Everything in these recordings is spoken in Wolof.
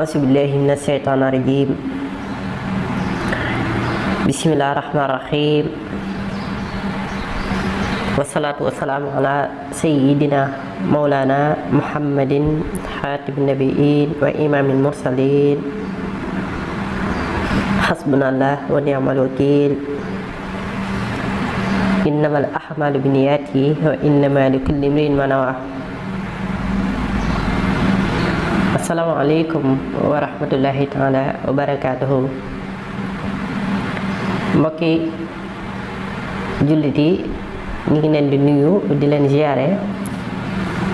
أعوذ بالله من الشيطان الرجيم بسم الله الرحمن الرحيم والصلاة والسلام على سيدنا مولانا محمد خاتم النبيين وإمام المرسلين حسبنا الله ونعم الوكيل إنما الأعمال بالنيات وإنما لكل امرئ ما نوى. Assalamualaikum warahmatullahi taala wabarakatuh. Mbokki jullit yi ñu ngi leen di nuyu di leen ziaré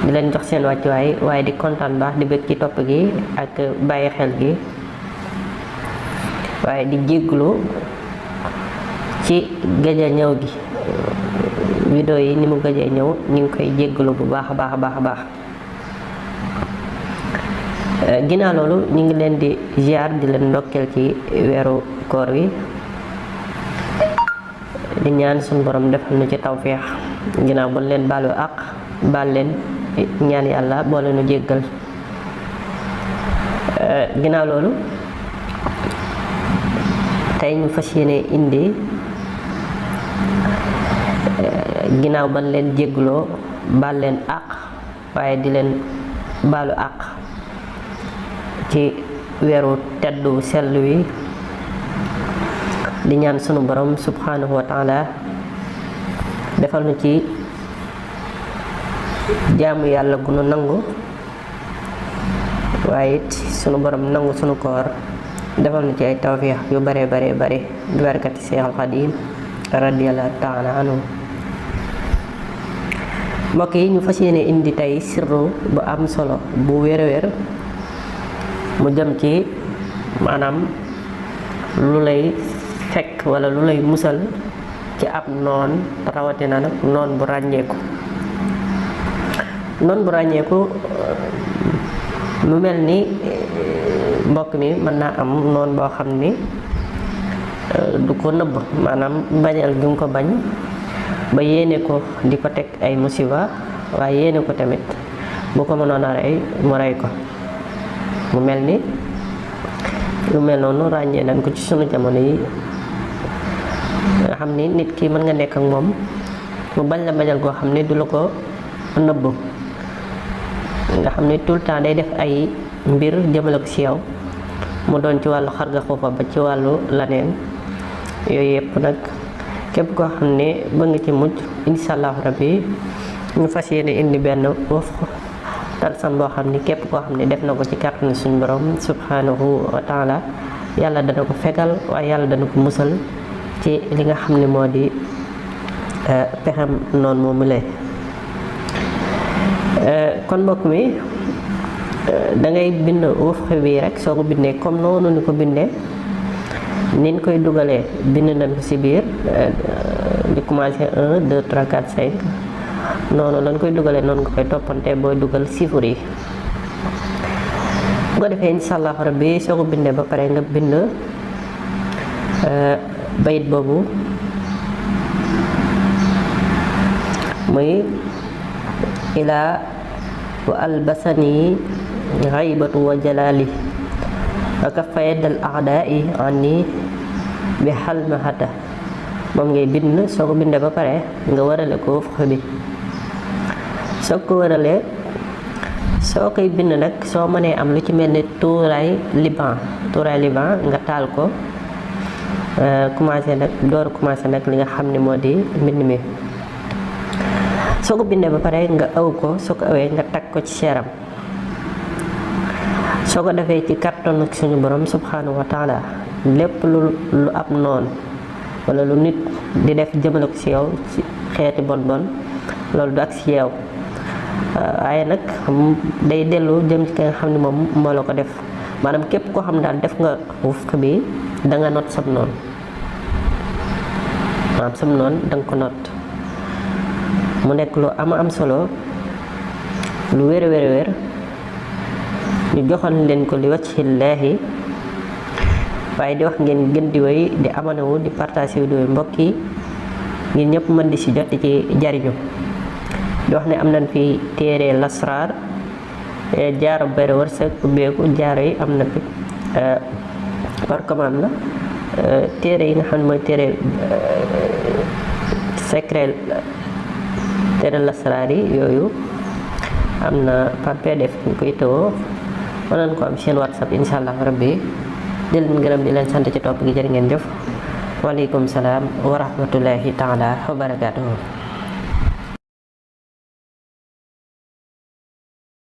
di leen jox seen wàccuwaay waaye di kontaan baax di bëgg ci topp gi ak bàyyi xel gi waaye di jégglu ci gëj a ñëw gi vidéo yi ni mu gëj a ñëw ñu ngi koy jégglu bu baax a baax ginnaaw loolu ñu ngi leen di ziar di leen ndokkeel ci weeru koor wi di ñaan suñu borom defal nu ci tawféex ginnaaw bu leen baalu àq baal leen ñaan yàlla boole nu jéggal ginnaaw loolu tey ñu fas yéene indi ginnaaw ban leen jéggloo baal leen àq waaye di leen baalu àq ci weeru teddu sell wi di ñaan sunu borom subhanahu wa taala defal nu ci jaamu yàlla gu nu nangu waaye it sunu borom nangu sunu koor defal nu ci ay tawfiix yu bare bi barakati Seexul Xadiim radiyallahu taala anhu. mbokk yi ñu fas yéene indi tey sirru bu am solo bu wér mu jëm ci maanaam lu lay fekk wala lu lay musal ci ab noon rawatina nag noon bu ràññeeku mu mel ni mbokk mi mën naa am noon boo xam ni du ko nëbb maanaam bañal gi nga ko bañ ba yéene ko di ko teg ay musiba waaye yéene ko tamit bu ko mënoon a rey mu rey ko. mu mel ni lu mel noonu ràññee nañ ko ci sunu jamono yi nga xam ni nit ki mën nga nekk ak moom mu bañ la bañal goo xam ni du la ko nëbb nga xam ni tout le temps day def ay mbir jëmale ko ci yow mu doon ci wàllu xarga xuufa ba ci wàllu laneen yooyu yëpp nag képp koo xam ne ba nga ci mujj insha allahu rabbi ñu fas yéene indi benn woof talsam boo xam ni képp koo xam ne def na ko ci kàttanu suñu borom subhanahu wa taala yàlla dana ko fegal waaye yàlla dana ko musal ci li nga xam ne moo di pexem noonu moomu lay kon mbokk mi da ngay bind wuf bi rek soo ko bindee comme noonu ni ko bindee niñ koy dugalee bind nañ ko ci biir di commencer 1 2 3 4 5 noonu lañ koy dugalee noonu nga koy toppante booy dugal chiffre yi bu ko defee insha allah rabbi soo ko bindee ba pare nga bind bayit boobu muy ilaa wa albasani ghaybatu wa jalali wa kaffa yaddal a'da'i anni bi halmahata moom ngay bind soo ko bindee ba pare nga warale ko fux bi soo ko waralee soo koy bind nag soo mënee am lu ci mel ni tuuraay liban nga taal ko commencé nag li nga xam ne moo di mbind mi soo ko bindee ba pare nga aw ko soo ko awee nga tag ko ci seeram soo ko defee ci kàttanu suñu borom subhanahu wa taala lépp lu ab noon wala lu nit di def jëmale ko ci yow ci xeeti bon loolu du ak ci yow waaye nag day dellu jëm ci ki nga xam ne moom moo la ko def maanaam képp koo xam daal def nga wufq bi da nga not sam noonu maanaam sam noonu da nga ko not mu nekk lu am solo lu wér ñu joxoon leen ko li wajhillaahi waaye di wax ngeen gën di wéy di amanawu di partager vidéo yi mbokk yi ngir ñëpp mën di ci jot ci jariñu di wax ne am nañ fi téere lasraar jaaro bari wërsëg ubbeeku jaaro yi am na fi par commande la téere yi nga xam ne mooy téere secret téere lasaraar yi yooyu am na par PDF ñu koy tawoo mën nañ ko am seen WhatsApp insha allah rabbi di leen gërëm di leen sant ci topp gi jërë ngeen jëf waaleykum salaam wa rahmatullahi taala wa barakaatuhu